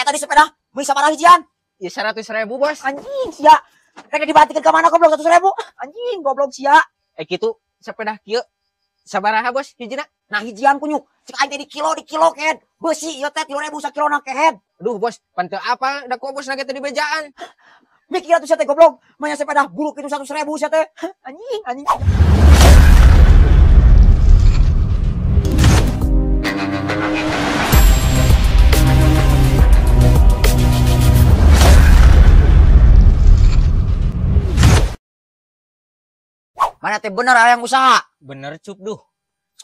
Ari tadi sepeda meuli sabaraha hijian? Ieu 100.000, Bos. Anjing sia. Rek dibatikeun ka mana goblok 100.000? Anjing goblok sia. Kitu sepeda kieu sabaraha, Bos, hijina? Nah hijian kunyuk. Cek aing teh di kilo kehed. Beusi ieu teh 3.000 sakilona kehed. Aduh, Bos, pan teu apal da ku bos na ge teu dibejaan. Mikir atuh sia teh goblok. Manya sepeda buruk itu 100.000 sia teh. Anjing, anjing. Mana teh bener hayang usaha? Bener cup duh.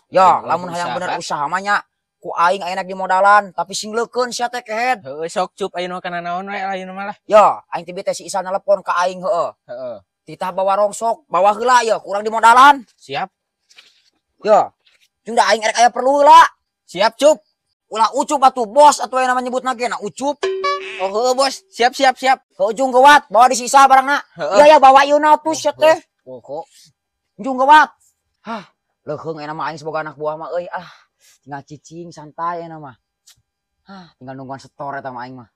Ya, lamun hayang bener usaha mah nya ku aing aya di modalan, tapi sing leukeun sia teh kehed. Heueuh sok cup ayeuna kana naon we ayeuna mah lah. Ya, aing teh si Isal nelepon ka aing heueuh. Heeh. Titah bawa rongsok, bawa heula ya, kurang di modalan. Siap. Ya. Jeung da aing erek aya perlu heula. Siap cup. Ulah ucup atuh bos atuh aya nama nyebutna ge na ucup. Oh heueuh bos, siap siap siap. Ke ujung geuwat, bawa di sisa barangna. Heeh. Ya ya bawa ieu na atuh sia teh. Pokok. Ujung geuwat. Hah, leuheung aya mah aing semoga anak buah mah euy ah. Tinggal cicing santai aya mah. Hah, tinggal nungguan setor eta mah aing mah.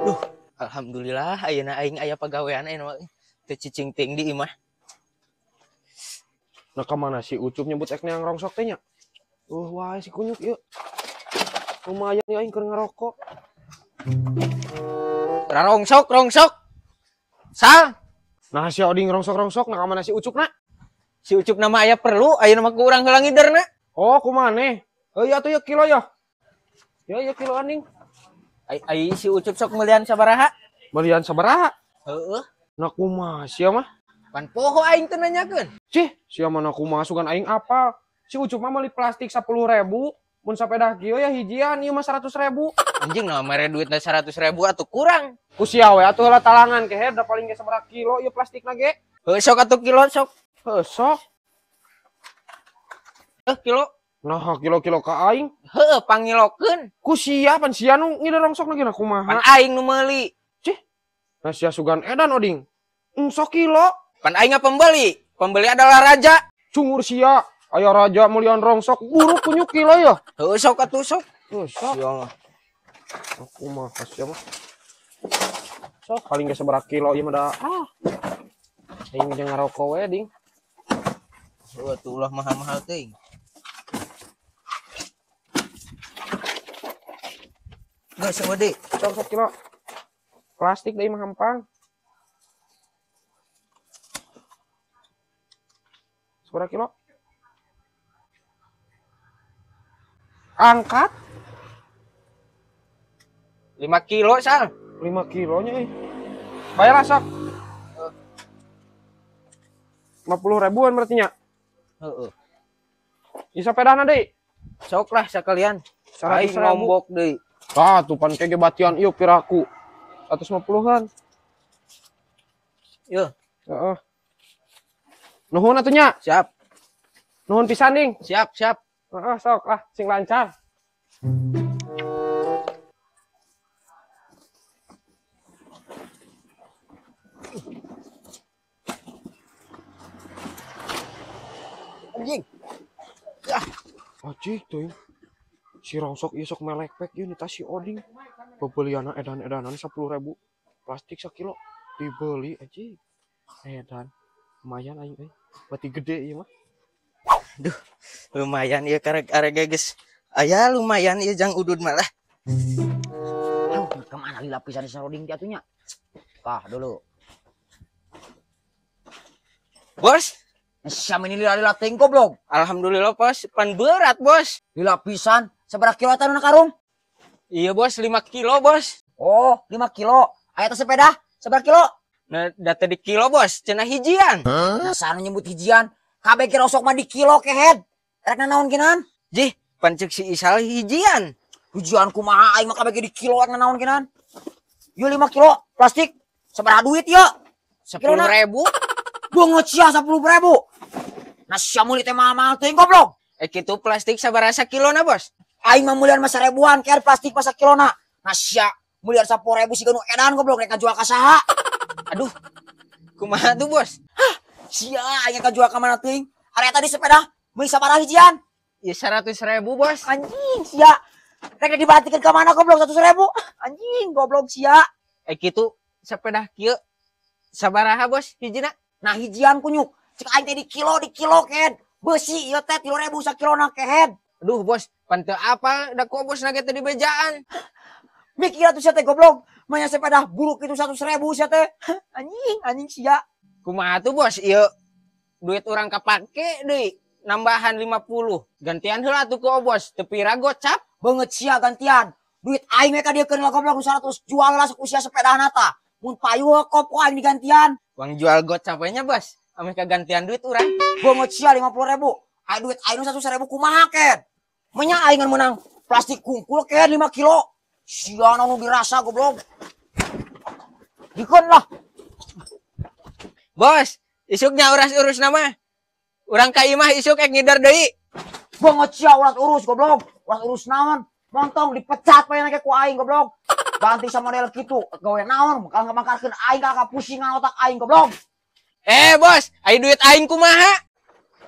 Duh, alhamdulillah ayeuna aing aya pagawean ayeuna mah teu cicing ting di imah. Nah ka mana si Ucup nyebut ek neang rongsok teh nya? Wae si kunyuk ieu. Lumayan ya aing keur ngarokok. Rongsok, rongsok. Sal. Nah si Oding rongsok-rongsok, nah ka mana si Ucup na? Si Ucup nama aya perlu, ayeuna mah ku urang heula ngiderna. Oh, kumaneh? Heuh atuh ya kilo ya. Ya ya kilo aning. Ai si Ucup sok meulian sabaraha? Meulian sabaraha? Heeh. Nah kumaha sia mah? Pan poho aing teu nanyakeun. Cih, sia mah na kumaha sugan aing apal. Si Ucup mah meuli plastik 10.000, mun sapeda kieu ya hijian ieu mah 100.000. Anjing nah mere duitna 100.000 atuh kurang. Ku sia we atuh heula talangan kehed da paling ge sabaraha kilo ieu plastikna ge. Heuh sok atuh kilo sok. Heuh sok. Kilo. Nah, kilo-kilo ka aing. Heueuh, pangilokeun. Ku sia pan sia nu ngider rongsok lagi na kumaha? Pan aing nu meuli. Cih. Nah sia sugan edan oding. Sok kilo. Pan aing pembeli. Pembeli adalah raja. Cungur sia. Aya raja meulian rongsok buruk kunyuk kilo ya. Heueuh sok atuh sok. Heuh sok. Sia mah. Aku mah sia mah. Sok paling ge sabaraha kilo ieu mah da. Ah. Aing jeung ngarokok we ding. Heueuh atuh ulah mahal-mahal teuing. Geus gede. Sok sok kilo. Plastik deui mah hampang. Sabaraha kilo? Angkat 5 kilo, Sal. 5 kilonya euy. Bayar lah sok. 50 ribuan berarti nya. Heeh. Ieu sapedana deui. Sok lah sakalian. Aing nombok deui. Ah, tuh pan kege batian ieu piraku. 150-an. Yo. Heeh. Nuhun atuh nya. Siap. Nuhun pisan ding. Siap, siap. Heeh, sok lah sing lancar. Anjing. Ah, anjing tuh. Si rongsok ieu sok melekpek ieu nita si Oding. Pebeliana edan-edanan 10.000 plastik sakilo dibeli anjing. Edan. Lumayan aing euy. Berarti gede ieu mah. Duh, lumayan ieu karek arek geus. Aya lumayan ieu jang udud malah. Aduh, kemana lila pisan si Oding teh atuh nya? Tah dulu. Bos, siam ini lila-lila teuing goblok. Alhamdulillah bos, pan berat bos. Lila pisan, sabaraha kilo eta nu karung? Iya bos, 5 kilo bos. Oh, 5 kilo. Aya teh sepeda, sabaraha kilo? Nah, data di kilo bos, cenah hijian. Nah, sanu nyebut hijian. Kabeh kira sok mah di kilo kehed. Rek nanaon kinan? Jih, pan ceuk si Isal hijian. Hijian kumaha aing mah kabeh di kilo rek nanaon kinan? Ieu 5 kilo plastik, sabaraha duit ieu? 10.000. Banget sia 10.000. Nah sia meuli teh mahal-mahal teuing goblok. Kitu plastik sabaraha sakilona bos? Aing mah meulian mah 1000-an kehed plastik mah sakilona. Nah sia meulian 10.000 siga nu edan goblok rek ngajual ka saha? Aduh. Kumaha tuh bos? Hah, sia aing ngajual ka mana teuing? Ari tadi sepeda meuli sabaraha hijian? Ya 100.000 bos. Anjing sia. Rek dibatikeun ka mana goblok 100.000? Anjing goblok sia. Kitu sepeda kieu sabaraha bos hijina? Nah hijian kunyuk. Cek aing teh di kilo kehed. Beusi ieu teh 3.000 sakilona kehed. Aduh bos, pan teu apal da ku bos nage teh di bejaan. Mikir atuh sia teh goblok. Manya sepeda buruk itu 100.000 sia teh. Anjing, anjing sia. Kumaha tuh bos ieu duit urang kapake deui nambahan 50. Gantian heula atuh ku bos, teu pira gocap. Beungeut sia gantian. Duit aing we ka dieu keun goblok 100 jual lah sok usia sepedahna tah. Mun payu kop ku aing digantian. Uang jual gocap we nya bos, ameh kagantian duit urang. Beungeut sia 50.000. Ai duit aing nu 100.000 kumaha ken? Menya aing ngan meunang plastik kungkul ken 5 kilo. Sia nu dirasa goblok. Dikeun lah. Bos, isuknya uras-urus nama. Urang ka imah isuk ek ngider deui. Beungeut sia uras urus goblok. Uras urus naon? Montong dipecat pae nake ku aing goblok. Banting sama model kitu, gawe naon? Bakal ngamangkarkeun aing ka pusingan otak aing goblok. Bos, ai duit aing kumaha?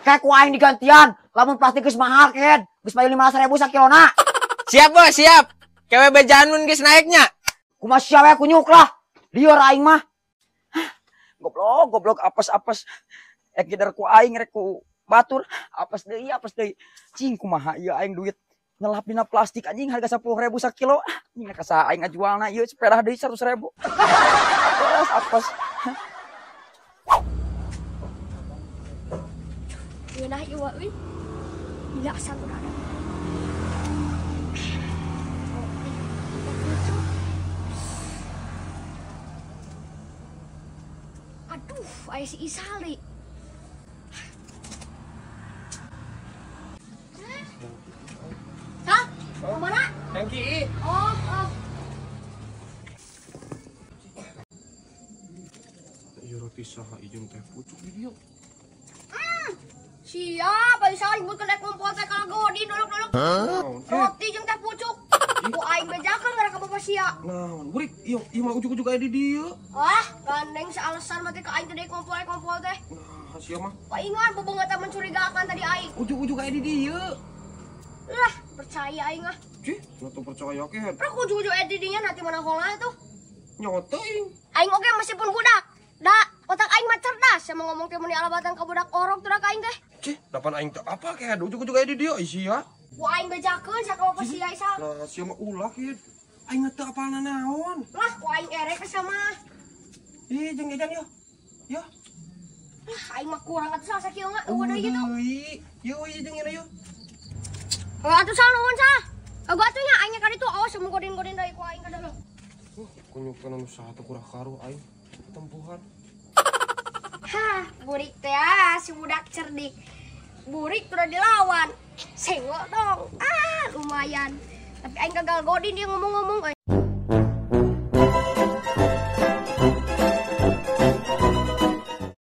Kayak ku aing digantian, lamun plastik geus mahal ken. Geus payu 15.000 sakilona. Siap bos, siap. Kewe bejaan mun geus naiknya. Kumaha sia we kunyuk lah. Lieur aing mah. Goblok, goblok apes-apes. Ek gider ku aing rek ku batur, apes deui. Cing kumaha ieu aing duit ngelap dina plastik anjing harga 10.000 sakilo. Anjing ka saha aing ngajualna ieu sepeda deui 100.000. Apes, apes. Ngeunah ieu euy. Gila asal udah ada. Aduh, aya si Isal deui. Hah? Ke mana? Tangki. Oh, oh. Ieu roti saha ieu teh pucuk di dieu. Siap, Isal nyebutkeun rek ngumpul teh ka godin dolok-dolok. Roti jeung teh pucuk. Ku aing bejakeun gara ka bapak sia. Naon, burik ieu ieu mah ujug-ujug aya di dieu. Wah, gandeng sealasan mah teh ka aing teh ngumpul-ngumpul teh. Nah, sia mah. Paingan bebeungeut mencurigakan tadi aing. Ujug-ujug aya di dieu. Lah, percaya aing ah. Cih, teu percaya ke. Rek ujug-ujug aya di dinya nanti mana hola tuh. Nyoto aing. Aing oge meskipun budak. Da, otak aing mah cerdas. Sama ngomong teh mun alabatan ka budak orok tuh ka aing teh. Cih, dapan aing teh apa ke ujug-ujug aya di dieu sia. Ku aing bejakeun sia ka bapak sia Isal. Lah, sia mah ulah kieu. Aing teu apalna naon. Lah, ku aing erek sama. Ih, jeung jajan yo. Yo. Lah, aing mah kurang atuh sal sakieu mah eueuh deui kitu. Yo, ieu jeung ieu yo. Heuh atuh sal nuhun sah. Eueuh atuh nya aing ka ditu awas mun godin-godin deui ku aing ka dalam. Kunyuk anu saha teh kurang karuh aing. Tempuhan. Hah, burik teh ah, si budak cerdik. Burik udah dilawan. Sengok dong. Ah, lumayan. Tapi aing gagal godin dia ngomong-ngomong.